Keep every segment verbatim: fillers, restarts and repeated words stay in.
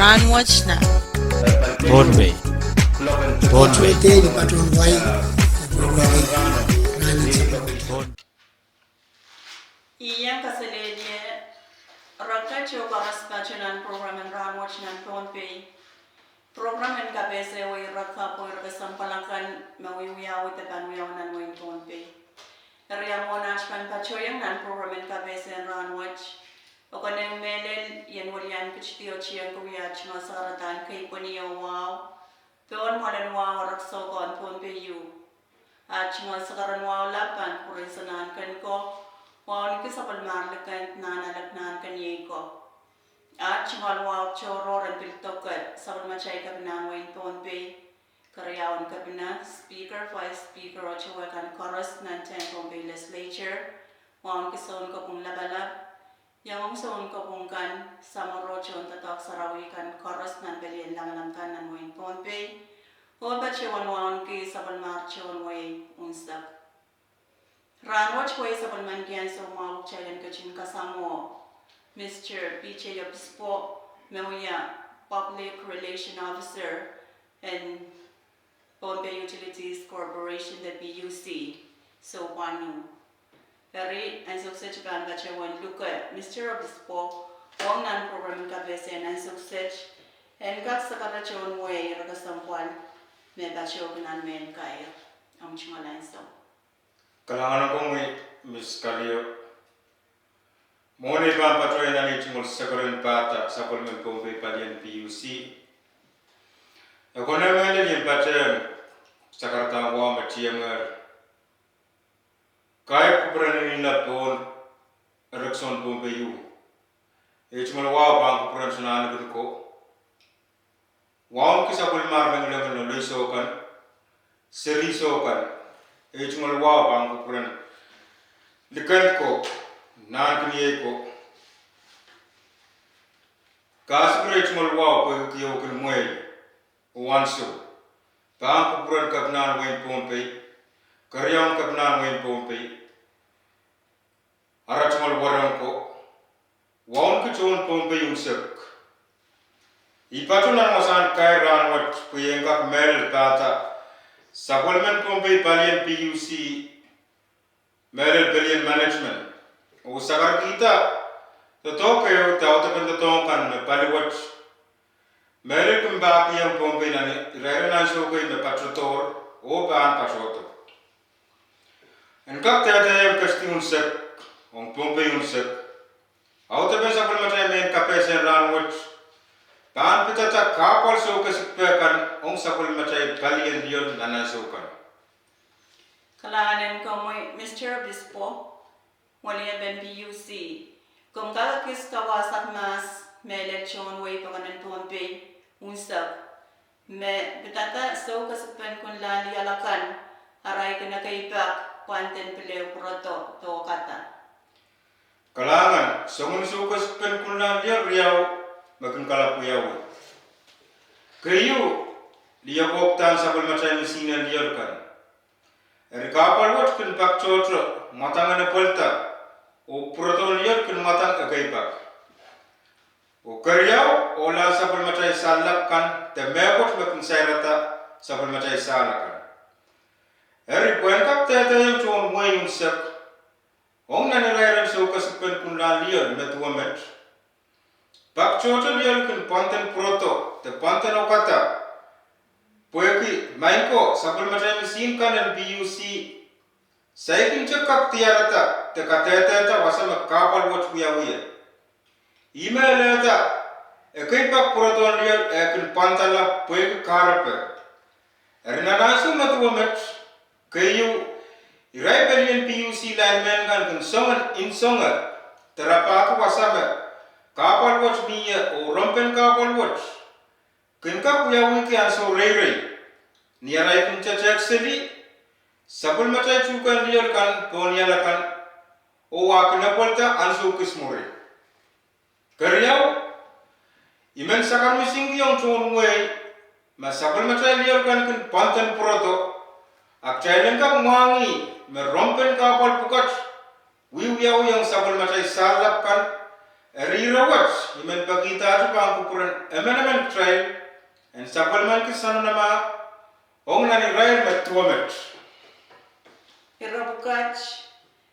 Rahnwet nan Pohnpei. Pohnpei. Pohnpei, patohwan wai. Ien kaselehlie rehn kitail koaros patohwan nan program en Rahnwet nan Pohnpei. Program en kapehse wei rehn kitail pwe rehn kesempwal akan me wiawi de pahn wiawi nan wehin Pohnpei. Eri ia mwomwen aht pahn patohiong nan program en kapehse en rahnwet, e konehng mehlel ien welian kitail tiotiohng kitail wia aht tungoal sakaradahn keipweni oh wahu pohn mwoalen wahu erekiso ko en Pohnpei ieu. Aht tungoal sakaradahn wahu lap pahn kupwuren Sanahnken ko, wahu ni ki sapwellimar likend nan alek Nahnkeniei ko. Aht tungoal wahu tohrohr en pil doke sapwellimatail kepinahn wehin Pohnpei, keriaun kepina, speaker, vice speaker, oh towe kan koaros nan tehnpas Pohnpei Legislature, wahu ni ki sounkopwung lapalap, iangahki sounkopwung kan, samworo, tohn doadoahk sarawi kan koaros nan pelien lamalam kan nan wehin Pohnpei, oh patohwan wahu ni ki sapwellimar tohn wehi unsek. Rahnwet wehi sapwellimaniki ansou mwahu kitail en ketin kasamwo Mister P J Obispo, me wia Public Relation Officer en Pohnpei Utilities Corporation de P U C, soupwahn ieu. Eri ansou kiset I pahn patohwan luke Mister Obispo ong nan program en kapehse en ansou kiset, en kak sakarada tohn wehi rehn kesempwal me patohki nan mehn kair. Omw tungoal ansou. Kalahngan en komwi, Miss Kalio. Mwohn ei pahn patohwan nan ei tungoal sakaradahn pahda sapwellimen Pohnpei palien P U C, e konehng mehlel ien patehng sakaradahn wahu me tiengehr kair kupwuren inenla pohn erekison Pohnpei ieu. Ei tungoal wahu pahn kupwuren Sanahnken ko, wahu ni ki sapwellimar lengileng nan leisou kan, serihsou kan. Ei tungoal wahu pahn kupwuren likend ko, Nahnkeniei ko. Kasikira ei tungoal wahu pwehki kiohkin mwehi oh ansou pahn kupwuren kepinahn wehin Pohnpei, keriaun kepinahn wehin Pohnpei, ara tungoal wahnpoaron ko, wahu ni ki tohn Pohnpei unsek. I patohwan wasahn kair rahnwet pwe ien kak mehlel pahda sapwellimen Pohnpei palien P U C, mehlel pelien management, oh sakarkihda doadoahk ehu de audepen doadoahk kan me pali wet mehlel kin pahkihong Pohnpei nan irair en ansou kei me patohdohr oh pahn patohdo. En kak dehdehiong kesti unsek ong Pohnpei unsek, audepen sapwellimatail mehn kapehse en rahnwet pahn pidada kahpwal soukesikpe kan ong sapwellimatail palien lioal nan ansou kan. Kalahngan en komwi, Mister Obispo, weliepen P U C. Komw kak ekis kawasak mahs mehlel tohn wehi pokon en Pohnpei unsek me pidada soukesikpen kunlahn lioal akan, arail kin ekei pak pwanden pil ehu pwurodo de okada. Kalahngan, soangen soukesikpen kunlahn lioal riau me kin kalap wiawi. Keieu, lioal kohdahn sapwellimatail misihn en lioal kan. Eri kahpwal wet kin pak tohto mwadang en epwelda, oh pwurodohn lioal kin mwadang ekei pak. Oh keriau, ohlahn sapwellimatail sahl lap kan de mehkot me kin sairada sapwellimatail sahl akan. Eri pwehn kak dehdehiong tohn wehi unsek, ong nan irair en soukesikpen kunlahn lioal me duwe met, pak tohto lioal kin pwanden pwurodo de pwanden okada, pwehki maing ko sapwellimatail misihn kan en P U C saikinte kak diarada de kadehdehda wasa me kahpwal wet wiawi. Ih me elehda, ekei pak pwurodohn lioal eh kin pwandala pwehki kahrepe. Eri nan ansou me duwe met, keieu, irail pelien P U C linemen kan kin soangen nsonge de rapahki wasa me kahpwal wet mie oh rompen kahpwal wet kin kak wiawihki ansou reirei, ni arail kin tetehk seli sapwellimatail tuhkehn lioal kan pohn lioal akan, oh a kin epwelda ansou kis mwuri. Keriau, I men sakar misingkihong tohn wehi, ma sapwellimatail lioal kan kin pwanden pwurodo, a kitail en kak mwahngih me rompen kahpwal pwukat wiewiawiong sapwellimatail sahl lap kan, eri ire wet I men pekihda pahn kupwuren emenemen kitail en sapwellimaniki Sounama ong nan irair me duwe met. Ire pwukat,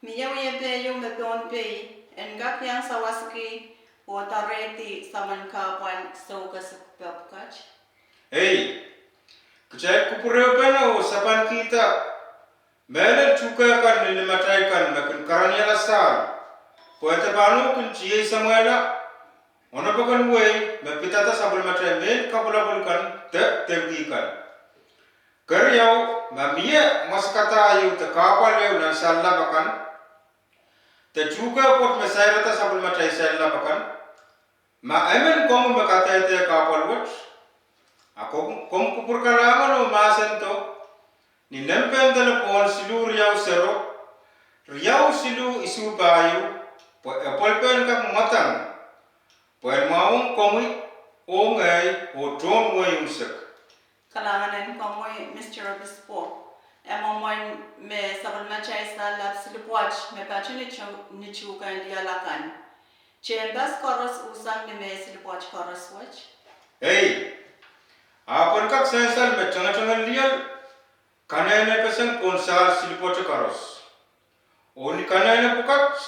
mie wiepe ieu me Pohnpei en kak iang sawasiki oh doarehdi samen kahpwal soukesik pwukat? Ei, kitail kupwurehupene oh sapankihda mehlel tuhke kan ni limatail kan me kin karaniala sahl, pwe e pahn uhd kin tiei samwehla onopokon wehi me pidada sapwellimatail mehn kapwulapwul kan de dengki kan. Keriau, ma mie mwasikada ieu de kahpwal ehu nan sallap akan, de tuhke pwoat me sairada sapwellimatail sallap akan, ma emen komwi me kadehde kahpwal wet, a komw kupwurkalahngan oh mahsendo ni nempehn delepwohn siluh riau sero, riau siluh isuh pahieu, pwe e pwelpel en kak mwadang, pwe en mwahuong komwi oh ngehi oh tohn wehi unsek. Kalahngan en komwi, Mister Obispo. E mwomwen me sapwellimatail sallap silipwet me patohwan ni tuhkehn lioal akan. Tehnpas koaros usang ni mehn silipwet koaros wet? Ei, ahpw en kak sansal me tengetengel lioal kanenepeseng pohn sahl silipwet koaros. Oh ni kanene pwukat,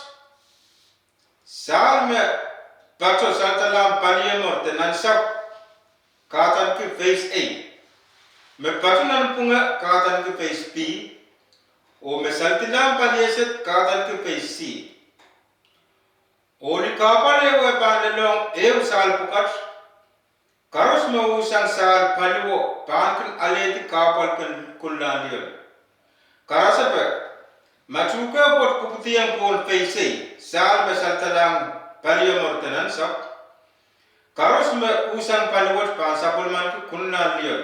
sahl me pato saldelahng paliemwur de nansapw kahdaneki phase A, me pato nanpwunge kahdaneki phase B, oh me saldelahng palieset kahdaneki phase C. Oh ni kahpwal ehu pahn lelohng ehu sahl pwukat, koaros me usang sahl paliwo pahn kin alehdi kahpwal kin kunlahn lioal. Karasepe, ma tuhke pwoat kupwudiong pohn phase A, sahl me saldelahng paliemwur de nansapw, koaros me usang paliwet pahn sapwellimaniki kunlahn lioal.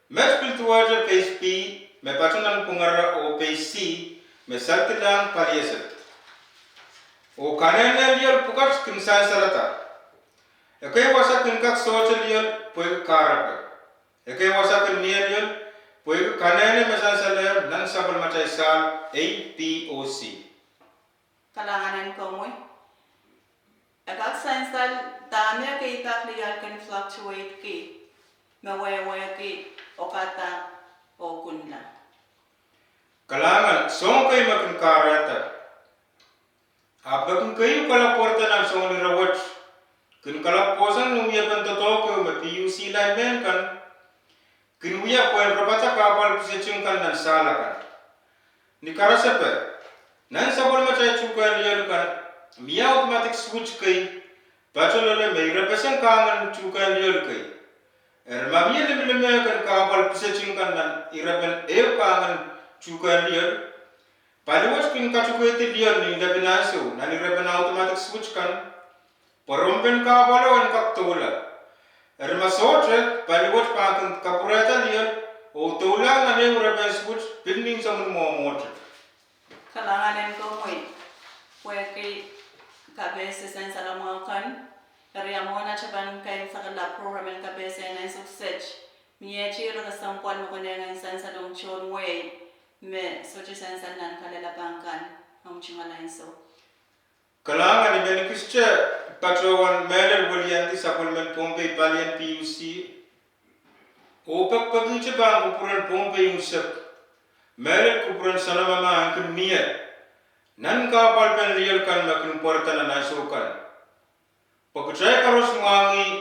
Met pil duwehte phase B me pato nanpwungara oh phase C me saldelahng palieset. Oh kanene lioal pwukat kin sansalada. Ekei wasa kin kak sohte lioal pwehki kahrepe. Ekei wasa kin mie lioal pwehki kanene me sansalehr nan sapwellimatail sahl A, B oh C. Kalahngan en komwi. E kak sansal dahme ekei pak lioal kin fluctuate ki, me wehwehki okada oh kunla? Kalahngan, soahng kei me kin kahrehda. Ahpw me kin keieu kalap pwarada nan soangen ire wet, kin kalap pwoson ni wiepen doadoahk ehu me PUC linemen kan kin wia pwehn rapada kahpwal pisetin kan nan sahl akan. Ni karasepe, nan sapwellimatail tuhkehn lioal kan, mie automatic switch kei patoh loale me irepeseng kahngen tuhkehn lioal kei. Eri ma mie limlimehk en kahpwal pisetin kan nan irepen ehu kahngen tuhkehn lioal, paliwet kin katikedi lioal ni lepin ansou nan irepen automatic switch kan, pwe rompin kahpwalo en kak doula. Eri ma sohte, paliwet pahn kin kapwurehda lioal oh doulahng nan ehu irepen switch pil ni soangen mwomwohte. Kalahngan en komwi pwehki kapehse sansal mwahu kan. Eri a mwohn atail pahn kaimwisekala program en kapehse en ansou kiset, mie ire kesempwal me konehng en sansal ong tohn wehi me sohte sansal nan kalelapak kan, omw tungoal ansou. Kalahngan, I men ekiste patohwan mehlel weliandi sapwellimen Pohnpei palien PUC oh pekipekihte pahn kupwuren Pohnpei unsek, mehlel kupwuren Sounamamwahu en kin mie nan kahpwalpen lioal kan me kin pwarada nan ansou kan. Pwe kitail koaros mwahngih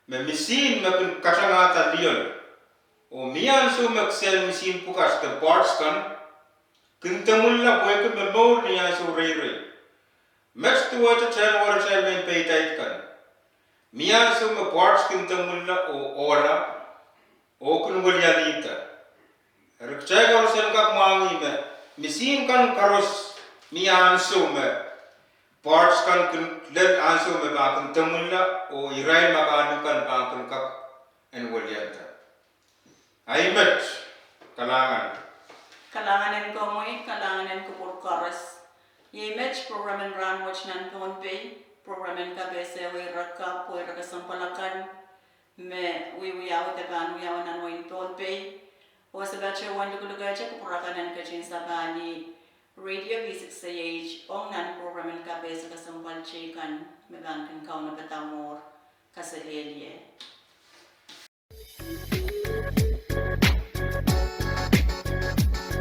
me misihn me kin katangahda lioal, oh mie ansou me kisehn misihn pwukat de parts kan kin demwilla pwehki me mour ni ansou reirei. Met duwehte tehnwaratail mehn peidaid kan, mie ansou me parts kin demwilla oh ohla oh kin welialihda. Eri kitail koaros en kak mwahngih me misihn kan koaros mie ansou me parts kan kin lel ansou me pahn kin demwilla oh irail me kahnihmw kan pahn kin kak en welialda. Ahi met. Kalahngan. Kalahngan en komwi, kalahngan en kupwur koaros. Iei met program en rahnwet nan Pohnpei, program en kapehse wehi rehn kapw, wehi rehn kesempwal akan me wiewiawi de pahn wiawi nan wehin Pohnpei. Oh se patohwan lukulukehte kupwur akan en ketin sapahl ih Radio V six A H ong nan program en kapehse kesempwal teikan me pahn kin kaunopada mour kaselehlie.